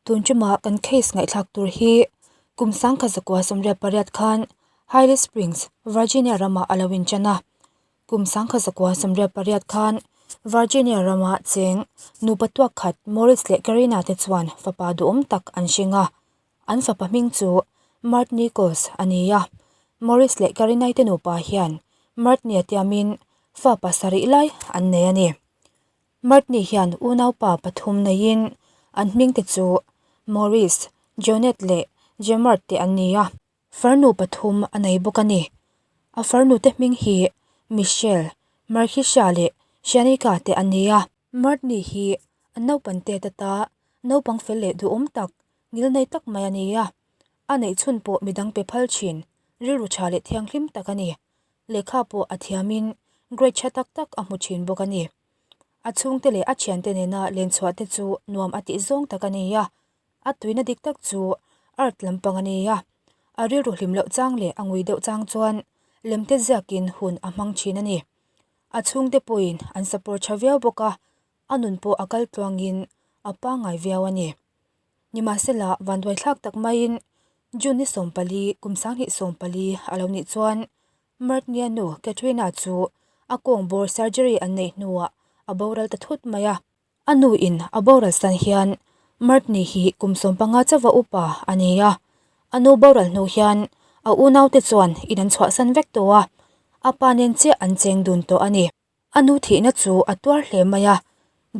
Tun ṭuma kan case ngaihthlak tur hi kum 1918 khan Haile Springs, Virginia ramah a lo inṭan a. Kum 1918 khan Virginia rama cheng nupa tuak khat Morris leh Karina te chuan fapa duhawm tak an hring a. An fapa hming chu Mart Nichols a ni a. Morris leh Karinai te nupa hian Mart nia tiamin fa pasarih lai an nei a ni. Martni hian unaupa pathum neiin an hmingte chu Maurice, Jonet leh Jemart te an ni a. Farnu pathum a nei bawk a ni. A farnute hming hi Michelle, Markisha leh Shanika te an ni a. Martni hi a naupan tet ata naupang fel leh duhawm tak, ngilnei tak mai a ni a. A neih chhun pawh midang pe phal thin, rilru tha leh thianghlim tak a ni. Lehkha pawh a thiamin grade tha tak tak a hmu thin bawk a ni. A chhungte leh a thiante nena lenchhuah te chu nuam a tih zawng tak a ni a, a tuina dik tak chu art lampang a ni a. A rilru hlim loh chang leh a ngui deuh chang chuan lemte ziakin hun a hmang thin a ni. A chhungte pawhin an support tha viau bawk a, a nun pawh a kal tluangin a pangngai viau a ni. Nimahsela, vanduaithlak tak maiin June ni 14, kum 2014 a lo nih chuan Martnia nu Katrina chu a kawng bawr surgery an neih hnuah a boral ta thut mai a. A nu in a boral san hian Martni hi kum 15 chauha upa a ni a. A nu boral hnu hian a unaute chuan in an chhuahsan vek tawh a, a pa nen chiah an cheng dun tawh a ni. A nu thihna chu a tuar hle mai a,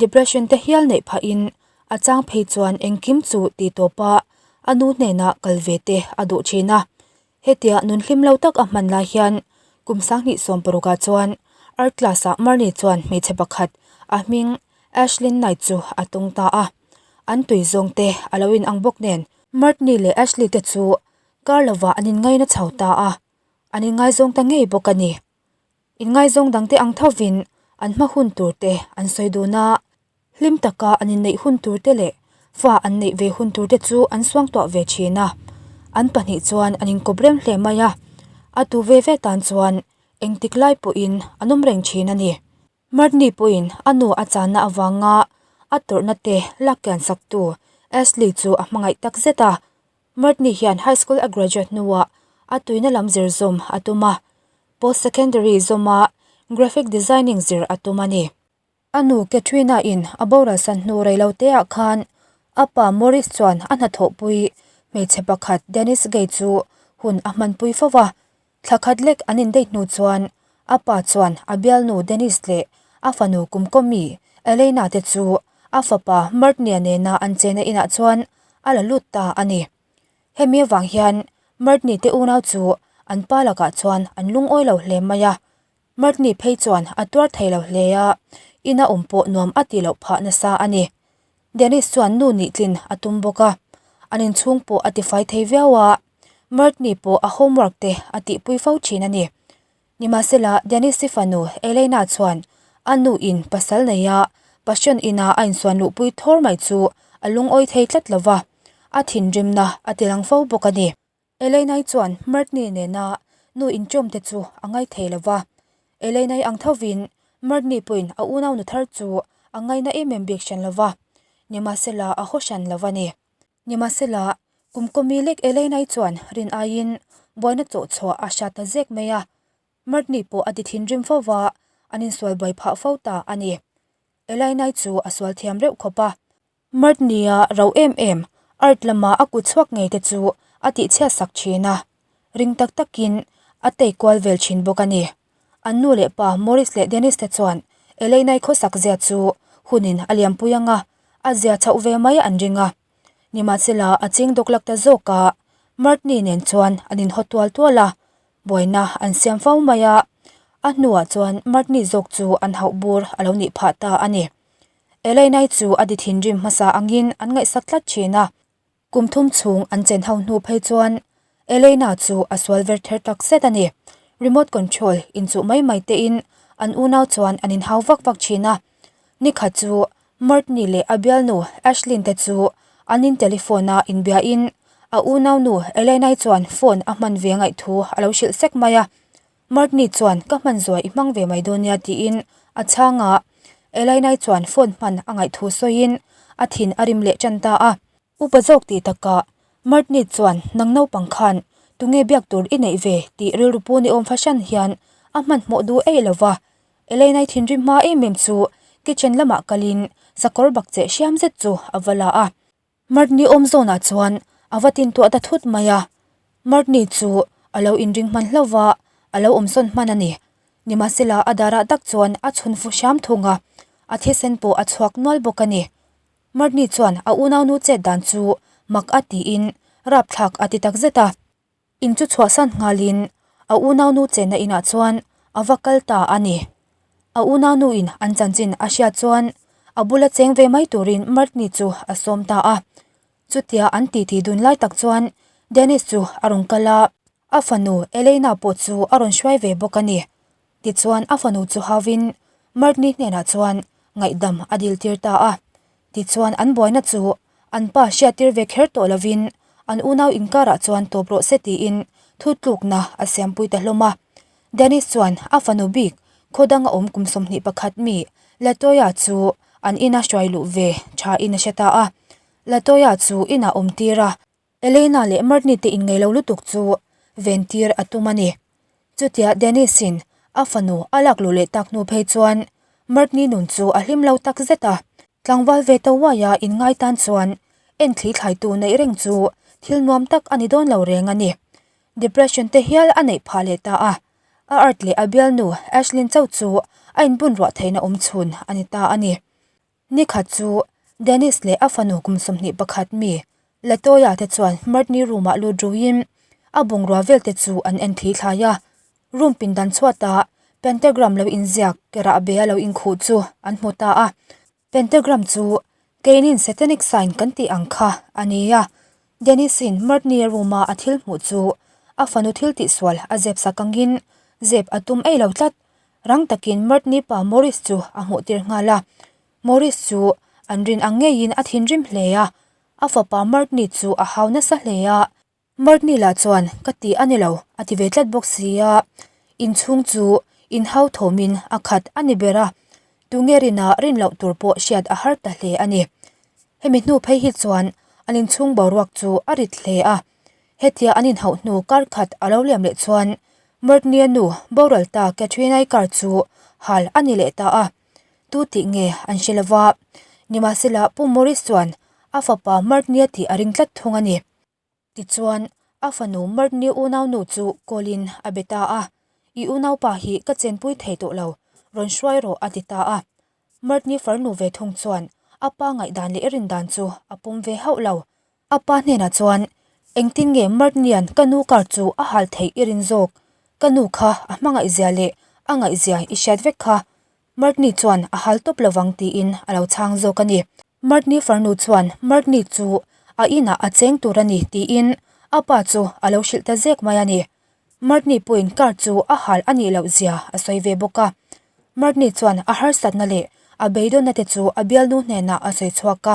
depression te hial neih phahin a chang phei chuan engkim chu ti tawp a, a nu hnenah kal ve te a duh thin a. Hetia nun hlim lo tak a hman lai hian kum 2016 ah chuan art class ah Marnie chuan hmeichhe pakhat a hming Ashlyn Knight chu a tung ta a. An tui zawng te a lo inang bawk nen Martney leh Ashley te chu kar lovah an inngaina chho ta a, an inngaizawng ta ngei bawk a ni. Inngaizawng dangte ang thovin an hma hun tur te an sawi dun a, hlim taka an inneih hun tur te leh fa an neih ve hun tur te chu an suangtuah ve thin a. An pahnih chuan an inkawp rem hle mai a, a tu ve ve tan chuan engtik lai pawhin an awm reng thin a ni. Martni pawhin a nu a channa avanga a tawrhna te lak kian saktu Ashley chu a hmangaih tak zet a. Martni hian high school a graduate hnuah a tuina lam zir zawm a tum a, post secondary zawma graphic designing zir a tum a ni. A nu Katrina in a boral san hnu rei lo te ah khan a pa Morris chuan a hnathawhpui hmeichhe pakhat Dennis Gay chu hun a hmanpui fo va. Thla khat lek an indate hnu chuan a pa chuan a bialnu Dennis leh a fanu kumkawmi Elena te chu a fapa Martnia nena an chena inah chuan a la lut ta a ni. Hemi avang hian Martni te unau chu an pa lakah chuan an lungawi lo hle mai a. Martni phei chuan a tuar thei lo hle a, ina awm pawh nuam a tih loh phah nasa a ni. Dennis chuan nu nih tlin a tum bawk a, an inchhung pawh a tifai thei viau a, Martni pawh a homework te a tihpui fo thin a ni. Nimahsela, Dennis-i fanu Elena chuan a nu in pasal nei a, passion ina a insuan luhpui thawr mai chu a lungawi thei tlat lo va, a thinrimna a tilang fo bawk a ni. Elena-i chuan Martni nena nu inchawm te chu a ngai thei lo va. Elena-i ang thovin Martni pawhin a unau nu thar chu a ngaina em em bik hran lo va, nimahsela a haw hran lo a ni. Nimahsela, kum kawmi lek Elena-i chuan rin aiin buaina chawh chhuah a hria ta zek mai a. Martni pawh a ti thinrim fo va, an insual buai phah fo ta a ni. Elena-i chu a sual thiam reuh khawp a. Martnia ro em em, art lama a kut chhuak ngei te chu a tihchhiat sak thin a, ring tak takin a tei kual vel thin bawk a ni. An nu leh pa Morris leh Dennis te chuan Elena-i khawsak zia chu hunin a liampui anga a zia chhoh ve mai an ring a. Nimahsela a ching dawklak ta zawk a, Martni nen chuan an inhaw tual tual a, buaina an siam fo mai a, a hnuah chuan Martni zawk chu an hauh bur a lo nih phah ta a ni. Elaine-i chu a di thinrim hmasa angin an ngaihsak tlat thin a. Kum thum chhung an chen ho hnu phei chuan Elaine-a chu a sual ver ther tak zet a ni. Remote control inchuh mai mai tein an unau chuan an inhau vak vak thin a. Nikhat chu Martni leh a bialnu Ashlyn te chu an in telephone a inbiain a unaunu Elaine-i chuan phone a hman ve ngaih thu a lo hrilh sek mai a. Martni chuan ka hman zuai i hmang ve mai dawn nia tiin a chhang a, Elaine-i chuan phone hman a ngaih thu sawiin a thin a rim leh tan ta a. Upa zawk tih takah Martini chuan nang naupang khan tunge biak tur i neih ve tih rilru pu ni awm fahran hian a hmanhmawh duh eih lo va. Elena-i thinrim hma em em chu kitchen lamah kalin sakawr bak cheh hriam zet chu a va la a. Martini awm zawnah chuan a va tintuah ta thut mai a. Martini chu a lo inring hman hlauh va, a lo awmsawn hman a ni. Nimahsela a darah tak chuan a chhun fu hriam thung a, a thisen pawh a chhuak nual bawk a ni. Martini chuan a unaunu chet dan chu mak a tiin rapthlak a ti takzet a. In chu chhuahsan nghalin a unaunu chenna inah chuan a va kal ta a ni. A unaunuin an chanchin a hriat chuan a bula cheng ve mai turin Martini chu a sawm ta a. Chutia an titi dun lai tak chuan Dennis chu a rawn kal a, a fanu Elena pawh chu a rawn hruai ve bawk a ni. Tichuan a fanu chu hauvin Martini hnenah chuan ngaihdam a diltir ta a. Tichuan an buaina chu an pa hriattir ve kher tawh lovin an unau inkarah chuan tawp rawh se tiin thutlukna a siampui ta hlawm a. Dennis chuan a fanu bik khaw danga awm kum 21 mi Latoya chu an ina hruai luh ve tha in a hre ta a. Latoya chu inah awm tir a. Elena leh Martini te inngeih lo lutuk chu ventir a tum a ni. Chutia Dennis-in a fanu a lak luh leh tak hnu phei chuan Martini nun chu a hlim lo tak zet a. Tlangval ve to uaia inngai tan chuan enthli thlaitu neih reng chu thil nuam tak a ni dawn lo reng a ni. Depression te hial a neih phah leh ta a. A art leh a bialnu Ashlyn chauh chu a inbun ruah theihna awmchhun a ni ta a ni. Nikhat chu Dennis leh a fanu kum 21 mi Latoya te chuan Martini room ah lut ruiin a bungrua vel te chu an en thli thlai a. Room pindan chhuata pentagram lo inziak ke rahbe a lo inkhuh chu an hmu ta a. Pentagram chu keinin satanic sign kan tih ang kha a ni a. Dennis-in Martini room a a thil hmuh chu a fanu thil tihsual a zep sak angin zep a tum ei lo tlat. Rang takin Martini pa Morris chu a hmuh tir nghal a. Morris chu an rin ang ngeiin a thinrim hle a, a fapa Martini chu a hau nasa hle a. Martini lah chuan ka ti a ni lo a ti ve tlat bawk si a, inchhung chu inhau thawmin a khat a ni ber a, tunge rina rin loh tur pawh hriat a har ta hle a ni. Hemi hnu phei hi chuan an inchhung boruak chu a rit hle a, hetia an inhauh hnu kar khat a lo liam leh chuan Martini-a nu boral ta Katrina-i car chu hal a ni leh ta a. Tu tih nge an hre lova, nimahsela Pu Morris chuan a fapa Martini-a tih a ring tlat thung a ni. Tichuan, a fanu Martini unaunu chu call-in a be ta a, I unaupa hi ka chenpui thei tawh lo, rawn hruai rawh a ti ta a. Martini farnu ve thung chuan a pa ngaihdan leh rin dan chu a pawm ve hauh lo. A pa hnenah chuan, Engtin nge Martinian ka nu car chu a hal theih i rin zawk? Ka nu kha a hmangaihzia leh a ngaihzia i hriat vek kha. Martini chuan a hal tawp lovang tiin a lo chhang zawk a ni. Martini farnu chuan Martini chu a inah a cheng tur a ni tiin a pa chu a lo hrilh ta zek mai a ni. Martini pawhin car chu a hal a nih loh zia a sawi ve bawk a. Martini chuan a harsatna leh a beidawnna te chu a bialnu hnenah a sawi chhuak a.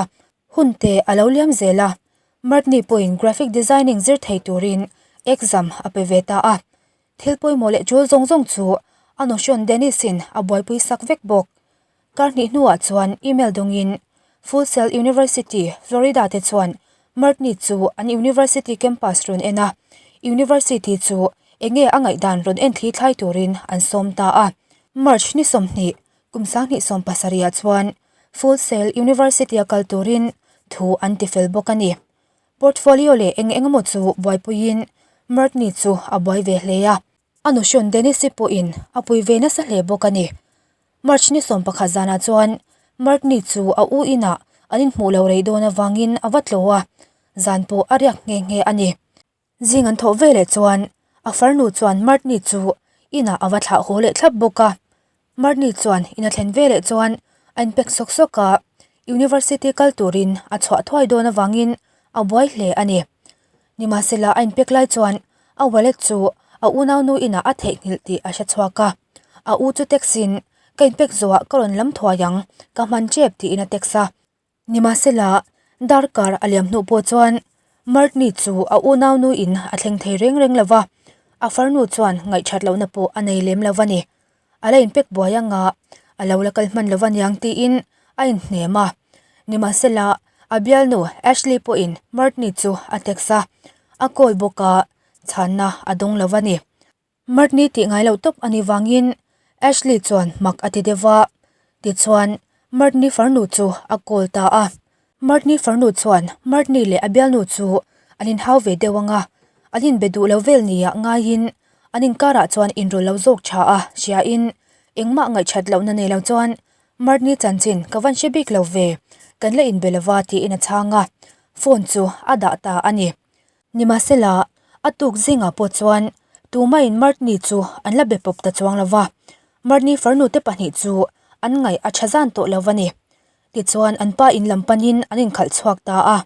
Hun te a lo liam zel a, Martini pawhin graphic designing zir thei turin exam a pe ve ta a. Thil pawimawh leh tul zawng zawng chu a nuhrawn Dennis-in a buaipui sak vek bawk. Kar hnih hnuah chuan email dawngin Full Sail University, Florida te chuan Martini chu an university campus rawn en a, university chu enge a ngaihdan rawn en thli thlai turin an sawm ta a. March ni 20, kum 2017 ah chuan Full Sail University a kal turin thu an ti fel bawk a ni. Portfolio leh eng eng emaw chu buaipuiin Martini chu a buai ve hle a. A nuhrawn Dennis-i pawhin a pui ve nasa hle bawk a ni. March ni 11 zanah chuan Martini chu a u inah an inhmuh lo rei dawn avangin a va tlaw a, zan pawh a riak nghe nghe a ni. Zing an thawh veleh chuan a farnu chuan Martini chu inah a va thlah haw leh thlap bawk a. Martini chuan in a thlen veleh chuan a inpack sawk sawk a, University kal turin a chhuah thuai dawn avangin a buai hle a ni. Nimahsela a inpack lai chuan a wallet chu a unaunu inah a theihnghilh tih a hre chhuak a. A u chu text in, Ka inpack zawhah ka rawn lam thuai ang, ka hman tep tiin a text a. Nimahsela, darkar a liam hnuh pawh chuan Martini chu a unaunu in a thleng thei reng reng lo va, a farnu chuan ngaihthat lohna pawh a nei lem lo a ni. A la inpek buai anga a lo la kal hman lo aniang tiin a inhnem a. Nimahsela, A bialnu Ashley pawhin Martini chu a text a, a call bawk a, chhanna a dawng lo a ni. Martini tih ngai loh tawp a nih vangin Ashley chuan mak a ti deuh a, tichuan Martini farnu chu a call ta a. Martini farnu chuan Martini leh a bialnu chu an inhau ve deuh ang a, an inbe duh lo vel nia ngaiin an inkarah chuan inrawlh lo zawk tha a hriain engmah ngaihṭhat lohna nei lo chuan Martini chanchin ka van hre bik lo ve, kan la inbe lova tiin a chhang a, phone chu a dah ta a ni. Nimahsela, a tuk zingah pawh chuan tumahin Martini chu an la be pawp ta chuang lo va, Martini farnu te pahnih chu an ngaih a tha zan tawh lo va ni. Tichuan an pa in lam panin an inkhalh chhuak ta a,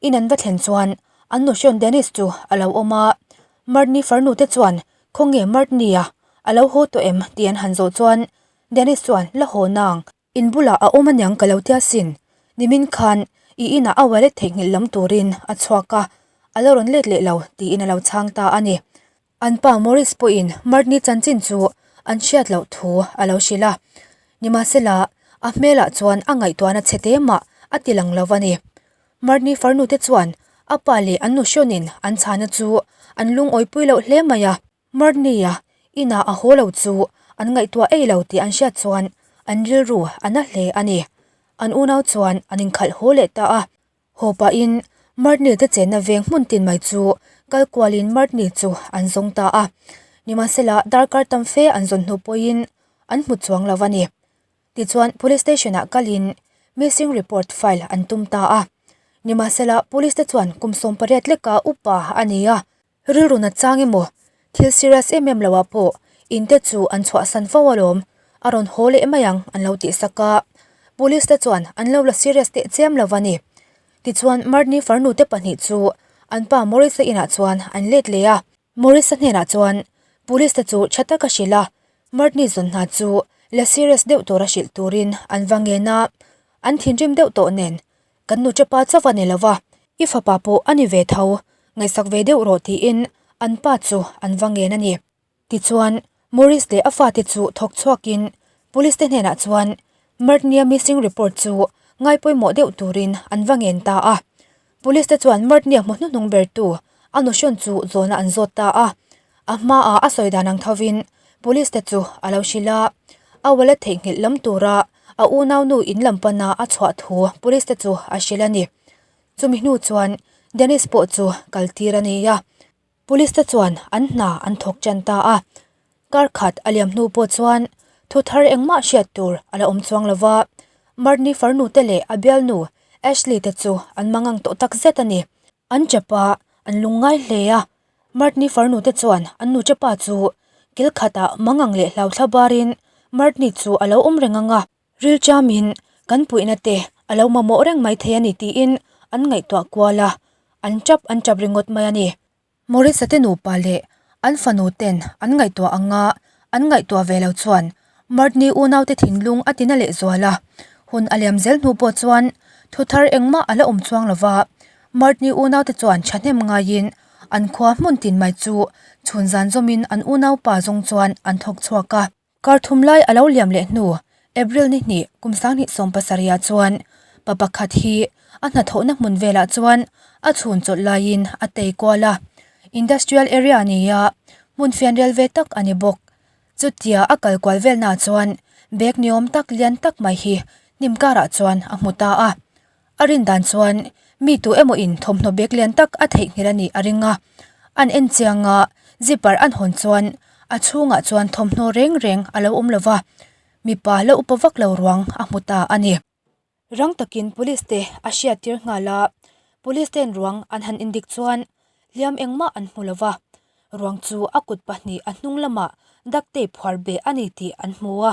in an va thlen chuan an nuhrawn Dennis chu a lo awm a, Martini farnu te chuan khawnge Martini-a a lo haw tawh em tih an han zawh chuan Dennis chuan la haw nang. In bulah a awm aniang ka lo tia sin. Nimin khan i inah a wallet theihnghilh lam turin a chhuak a, a lo rawn let leh lo tiin a lo chhang ta a ni. An pa Maurice pawhin Martini chanchin chu an hriat loh thu a lo hrilh a. Nimahsela, a hmelah chuan a ngaihtuahna chhe te mah a ti lang lo a ni. Martini farnute chuan a pa leh an nuhrawnin an chhana chu an lungawipui loh hle mai a. Martini-a inah a haw lo chu an ngaihtuah ei lo tih an hriat chuan an rilru a na hle a ni. An unau chuan an inkhalh haw leh ta a. Haw pahin Martini te chenna veng hmun tin mai chu kal kualin Martini chu an zawng ta a. Nimahsela darkar tam fe an zawn hnu pawhin an hmu chuang lo a ni. Tichuan Police Station ah kalin missing report file an tum ta a. Nimahsela Police te chuan kum 18 leka upa a ni a. Rilru nat chang emaw, thil serious em em loah pawh in te chu an chhuahsan fo alawm, a rawn haw leh mai ang an lo tih sak a. Police te chuan an lo la serious teh chiam lo a ni. Tichuan Martini farnu te pahnih chu an pa Maurice-a inah chuan an let leh a. Maurice-a hnenah chuan police te chu tha taka hrilh a, Martini zawn hna chu la serious deuh tura hrilh turin an va ngen a, an thinrim deuh tawh nen Kan nu chepa chauh a ni lo va, i fapa pawh a ni ve tho, ngaihsak ve deuh rawh tiin an pa chu an va ngen a ni. Tichuan, Maurice leh a fate chu thawk chhuakin Police te hnenah chuan Martnia missing report chu ngaipawimawh deuh turin an va ngen ta a. Police te chuan Martnia hmu hnuhnung bertu a nuhrawn chu zawhna an zawt ta a. A hmaah a sawi dan ang thovin Police te chu a lo hrilh a, a wallet theihnghilh lam tura a unaunu in lam pana a chhuah thu Police te chu a hrilh a ni. Chumi hnu chuan Dennis pawh chu kal tir a ni a, Police te chuan an hna an thawk tan ta a. Kar khat a liam hnu pawh chuan thu thar engmah hriat tur a la awm chuang lo va, Martini farnu te leh a bialnu Ashley te chu an mangang tawh tak zet a ni. An chap a, an lungngai hle a. Martini farnu te chuan an nu chepa chu kil khatah mangang leh hlau thla barin Martini chu a lo awm reng ang a, ril chamin kan puihna te a lo mamawh reng mai thei a ni tiin an ngaihtuah kual a, an chap an chap ringawt mai a ni. Maurice-a te nupa leh an fanu ten an ngaihtuah ang a, an ngaihtuah ve lo chuan Martini unaute thinlung a tina lehzual a. Hun a liam zel hnu pawh chuan thu thar engmah a la awm chuang lo va, Martini unaute chuan thahnem ngaiin an khua hmun tin mai chu chhun zan zawmin an unaupa zawng chuan an thawk chhuak a. Kar thum lai a lo liam leh hnu, April ni hnih kum 2017 ah chuan pa pakhat hi a hnathawhna hmun velah chuan a chhun chawlh laiin a tei kual a. Industrial area nia hmun fianrial ve tak a ni bawk. Chutia a kal kual velnaah chuan bag ni awm tak lian tak mai hi hnim karah chuan a hmu ta a. A rin dan chuan mi tu emaw in thawmhnaw bag lian tak a theihnghilh a nih a ring a. An en chiang a, zipper an hawn chuan a chhungah chuan thawmhnaw reng reng a lo awm lo va, mipa la upa vak lo ruang a hmu ta a ni. Rang takin police te a hriat tir nghal a, police ten ruang an han indik chuan hliam engmah an hmu lo va, ruang chu a kut pahnih a hnung lamah duct tape phuar beh a ni tih an hmu a,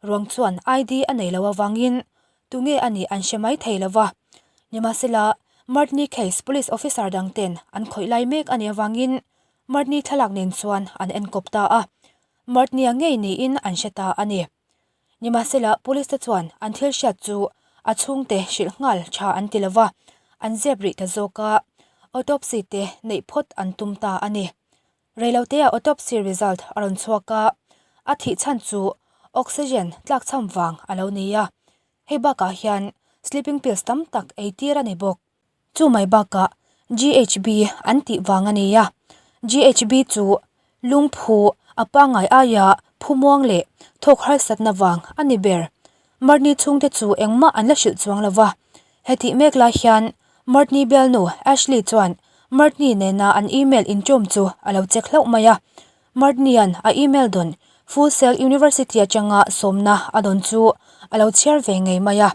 ruang chuan ID a nei lo avangin tunge a nih an hre mai thei lo va. Nimahsela, Martini case police officer dang ten an khawih lai mek a nih avangin Martini thlalak nen chuan an enkawp ta a, Martini-a ngei niin an hre ta a ni. Nimahsela, police te chuan an thil hriat chu a chhungte hrilh nghal tha an ti lova, an zep rih ta zawk a, autopsy te neih phawt an tum ta a ni. Reiloteah autopsy result a rawn chhuak a, a thih chhan chu oxygen tlakchham vang a lo ni a. Hei bakah hian. sleeping pills tam tak ei tir a ni bawk. Chu mai bakah GHB an tih vang a ni a, GHB chu lungphu a pangngai aia phumuang leh thawk harsatna vang a ni ber. Martni chhungte chu engmah an la hrilh chuang lo va, hetih mek lai hian Martni bialnu Ashley chuan Martni nena an email inṭawm chu a lo check hlauh mai a, Martnia'n a email dawn Full Sail University atanga sawmna a dawn chu a lo chhiar ve ngei mai a.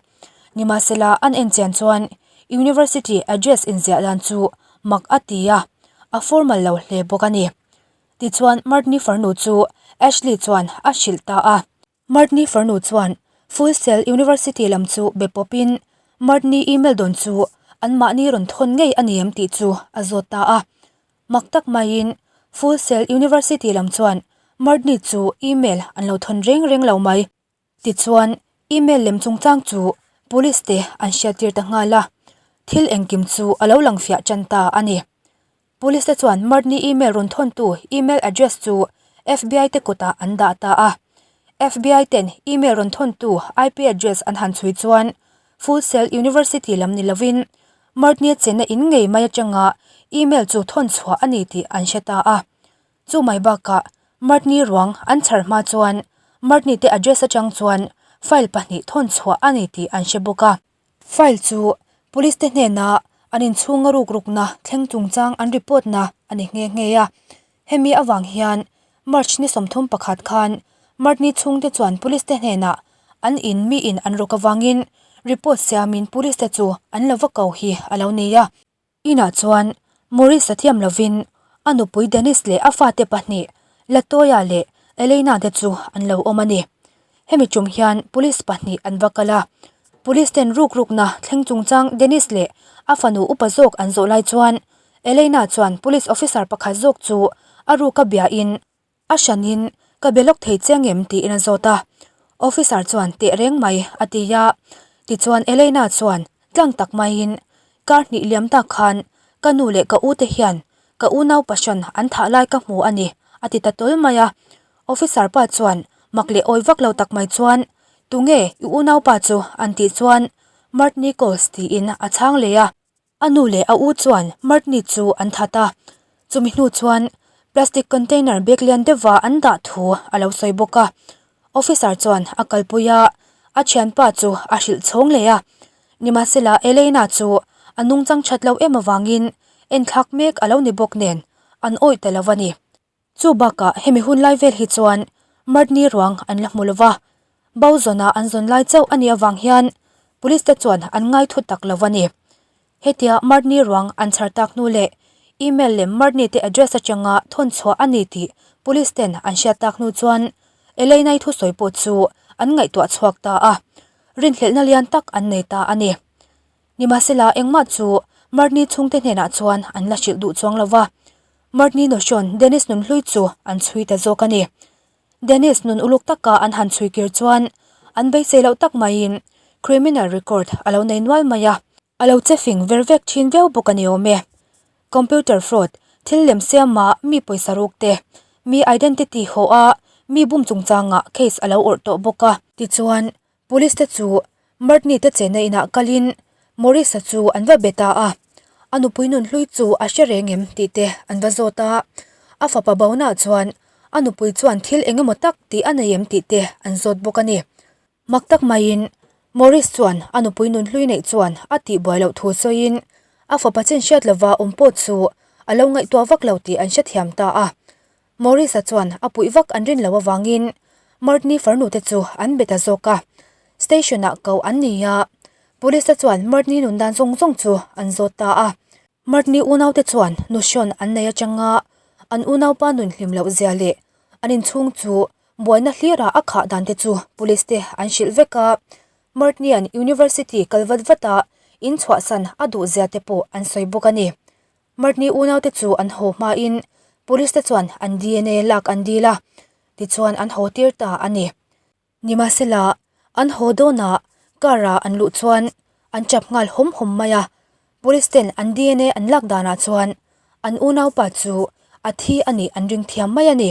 Nimahsela an enchian chuan University address inziah dan chu mak a ti a, a formal lo hle bawk a ni. Tichuan Martni farnu chu Ashley chuan a hrilh ta a. Martni farnu chuan Full Sail University lam chu be pawpin Martni email dawn chu anmahni rawn thawn ngei a ni em tih chu a zawt ta a. Mak tak maiin Full Sail University lam chuan Martni chu email an lo thawn reng reng lo mai. Tichuan, email lem chungchang chu police te an hriattir ta nghal a, thil engkim chu a lo lang fiah tan ta a ni. Police te chuan Martni email rawn thawntu email address chu FBI te kutah an dah ta a. FBI ten email rawn thawntu IP address an han chhui chuan Full Sail University lam ni lovin Martni chenna in ngei mai atanga email chu thawn chhuah a ni tih an hre ta a. Chu mai bakah Martni ruang an chhar hma chuan Martni te address atang chuan file pahnih thawn chhuah a ni tih an hre bawk a. File chu police te hnena an inchhunga ruk rukna thleng chungchang an report na a ni nghe nghe a. Hemi avang hian March ni 31 khan Martni chhungte chuan police te hnenah an in mi in an rawk avangin report siamin police te chu an lo va ko hi a lo nei a. Inah chuan Maurice a thiam lovin a nupui Dennis leh a fate pahnih Latoya leh Elena te chu an lo awm a ni. Hemi tum hian police pahnih an va kal a, police ten ruk rukna thleng chungchang Dennis leh a fanu upa zawk an zawh lai chuan Elena chuan police officer pakhat zawk chu a ruka biain A hranin ka be lawk thei che ngem tiin a zawt a, officer chuan teh reng mai a ti a, tichuan Elena chuan tlang tak maiin kar hnih liam tak khan ka nu leh ka u te hian ka unau pahran an thah lai ka hmu a ni a ti ta tawl mai a, officer pa chuan mak leh awi vak lo tak mai chuan tunge i unaupa chu an tih chuan Mark Nichols tiin a chhang leh a. A nu leh a u chuan Martni chu an that a, chumi hnu chuan plastic container bag lian deuhva an dah thu a lo sawi bawk a. Officer chuan a kalpui a, a thianpa chu a hrilh chhawng leh a. Nimahsela Elena chu a nungchang that lo em avangin enthlak mek a lo ni bawk nen an awih ta lo a ni. Chu bakah hemi hun lai vel hi chuan Martni ruang an la hmu lo va, bo zawna an zawn lai chauh a nih avang hian Police te chuan an ngai thu tak lo a ni. Hetia Martni ruang an chhar tak hnu leh email lem Martni te address atanga thawn chhuah a ni tih Police ten an hriat tak hnu chuan Elena-i thusawi pawh chu an ngaihtuah chhuak ta a, rinhlelhna lian tak an nei ta a ni. Nimahsela engmah chu Martni chhungte hnenah chuan an la hrilh duh chuang lo va, Martni Notion Dennis Nunhlui chu an chhui ta zawk a ni. Dennis nun uluk taka an han chhui kir chuan an beisei loh tak maiin criminal record a lo nei nual mai a, a lo che fing ver vek thin viau bawk a ni awm e. Computer fraud, thil lem siama mi pawisa ruk te, mi identity haw a mi bum chungchangah case a lo awrh tawh bawk a. Tichuan, Police te chu Martni te chenna inah kalin Maurice-a chu an va be ta a, a nupui nunhlui chu a hre reng em tih te an va zawt a, a fapa Bona chuan a nupui chuan thil eng emaw tak tih a nei em tih te an zawt bawk a ni. Mak tak maiin Maurice chuan a nupui nunhlui neih chuan a tihbuai loh thu sawiin a fapa chin hriat lova awm pawh chu a lo ngaihtuah vak lo tih an hrethiam ta a. Maurice-a chuan a puih vak an rin loh avangin Martini farnu te chu an be ta zawk a, station-ah ko an ni a, Police-te chuan Martini nun dan zawng zawng chu an zawt ta a. Martini unaute chuan nuhrawn an nei atanga an unaupa nun hlim loh zia leh an inchhung chu buaina hlira a khah dan te chu Police te an hrilh vek a, Martini-a'n University kal vat vata inchhuahsan a duh zia te pawh an sawi bawk a ni. Martni unaute chu an haw hmain Police te chuan an dna lak an dil a, tichuan an haw tir ta a ni. Nimahsela, an haw dawnah car ah an luh chuan an chap nghal hawm hawm mai a, Police ten an dna an lak danah chuan an unaupa chu a thi a nih an ring thiam mai a ni.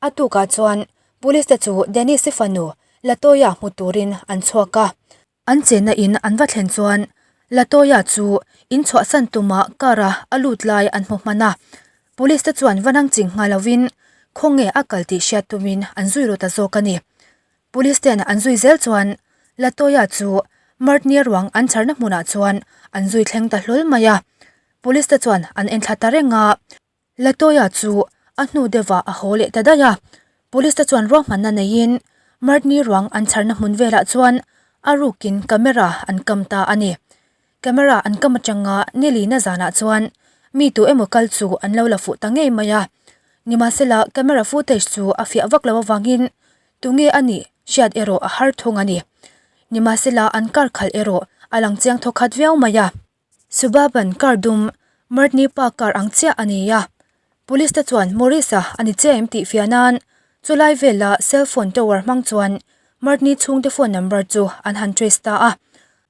A tukah chuan Police te chu Dennis-i fanu Latoya hmu turin an chhuak a. An chenna in an va thlen chuan Latoya chu in chhuahsan tuma car a a lut lai an hmu hman a. Police te chuan va nang ching nghal lovin khawnge a kal tih hriat tumin an zui ru ta zawk a ni. Police ten an zui zel chuan Latoya chu Martnia ruang an chharna hmunah chuan an zui thleng ta hlawl mai a. Police te chuan an enthla ta reng a. Latoya chu a hnu deuhah a haw leh ta daih a, Police te chuan ruahmanna neiin Martni ruang an chharna hmun velah chuan a rukin camera an kam ta a ni. Camera an kam atanga nilina zanah chuan mi tu emaw kal chu an lo la fuh ta ngei mai a, nimahsela camera footage chu a fiah vak lo avangin tunge a nih hriat erawh a har thung a ni. Nimahsela an kar khalh erawh a lang chiang thawkhat viau mai a. Suburban car dum Martni pa car ang chiah a ni a, Police te chuan Morris-a a ni chiah em tih fiah nan chulai vela cell phone tower hmang chuan Martni chhungte phone number chu an han trace ta a.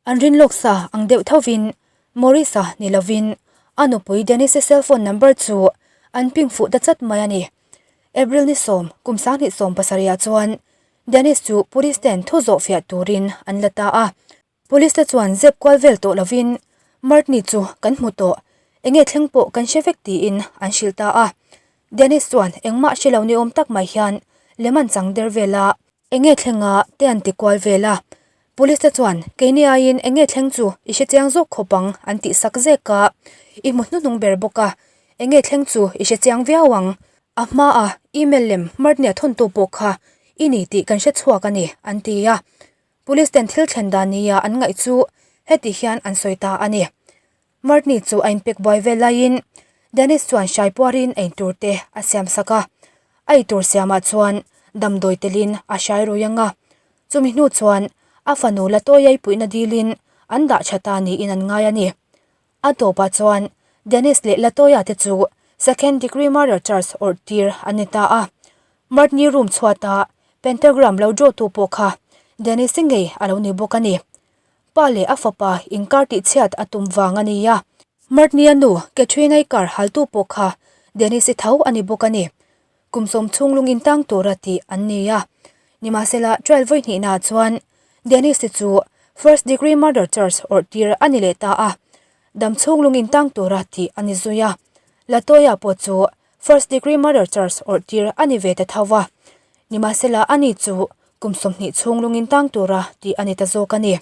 An rin lawk sa ang deuh thovin Morris-a ni lovin a nupui Denise-i cell phone number chu an ping fuh ta chat mai a ni. April ni sawm kum 2017 ah chuan Denise chu Police ten thu zawh fiah turin an la ta a. Police te chuan zep kual vel tawh lovin Martni chu kan hmu tawh, enge thleng pawh kan hre vek tiin an hrilh ta a. Dennis chuan engmah hre lo ni awm tak mai hian lem an chang der vel a, enge thlenga te an ti kual vel a. Police te chuan keini aiin enge thleng chu i hre chiang zawk khawp ang an tih sak zek a, i hmu hnuhnung ber bawk a, enge thleng chu i hre chiang viau ang. A hmaa email lem Martnia thawntu pawh kha i ni tih kan hre chhuak a ni an ti a. Police ten thil thlen dan nia an ngaih chu heti hian an sawi ta a ni. Martni chu a inpek buai vel laiin Dennis chuan hrai puarin a intur te a siam sak a, a eitur siamah chuan damdawi telin a hrai rui ang a, chumi hnu chuan a fanu la tawiai puihna dilin an dah tha ta niin an ngai a ni. A tawpah chuan Dennis leh Latoya te chu second degree murder charge awrh tir an ni ta a. Martni room chhuata pentagram lo draw tu pawh kha Dennis-i ngei a lo ni bawk a ni. Pa leh a fapa inkar tihchhiat a tum vang a ni a. Martni-a nu Katrina-i car haltu pawh kha Dennis-i tho a ni bawk a ni. Kum sawm chhung lung intang tura tih an ni a. Nimahsela, trial vawi hnihnaah chuan Dennis-i chu first degree murder charge awrh tir a ni leh ta a. Dam chhung lung intang tura tih a ni zui a. Latoya pawh chu first degree murder charge awrh tir a ni ve ta tho va. Nimahsela, ani chu kum 20 chhung lung intang tura tih a ni ta zawk a ni.